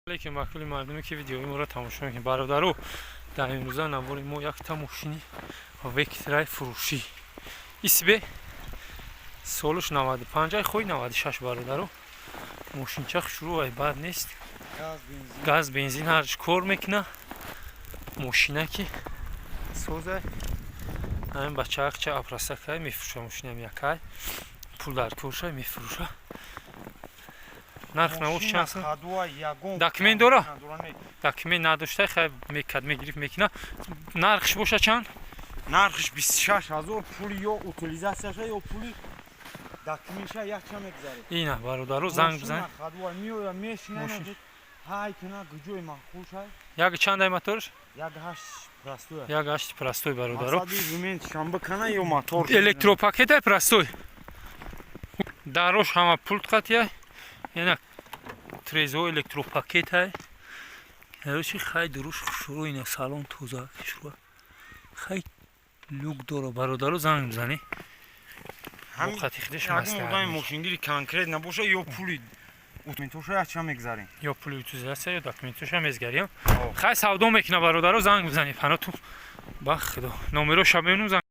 Алейкум ба кулли мардуме, ки видеои моро тамошо мекунед. Бародару, дар имрӯза навори мо якта мошини Вектрай фурӯшӣ исбе, солуш 95 ай, хои 96. Бародару, мошинча хушрӯ ай, бад нест, газ, бензин ҳарч кор мекуна. Мошинаки созай, ҳамин бачаакча апрасакай мефурӯша. Мошинам якай, пул дар коршай, мефурӯша. Нарх навош чанд сум? Документ дора? Документ надошта, хай мекад, мегирифт, мекина. Нархш боша чанд? Нархш 26 000, пули ё утилизатсияша, ё пули документша якча мегзаред. Ина, бародару, занг бизан. Меоя, мешина, ҳай кина, гуҷои маъқул шай. Як чандай моторш? 1.8 простой. 1.8 простой, бародару. Шанба кана ё мотор. Электропакетай, простой. Дарош ҳама пулт қатия, ина трезо электропакетай. Короче, хай, дуруш хушрӯ, ина салон тоза, хушрӯ, хай, люк дора. Бародару, занг бизанӣ. Қати худаш. Маслиҳат. Мошингири конкрет набоша, ё пули документоша якча мегзарем. Ё пули утилизатсия, ё документоша мезгарем. Хай, савдо мекуна. Бародару, занг бизанӣ. Паноту ба худо, номероша мемонум, занг.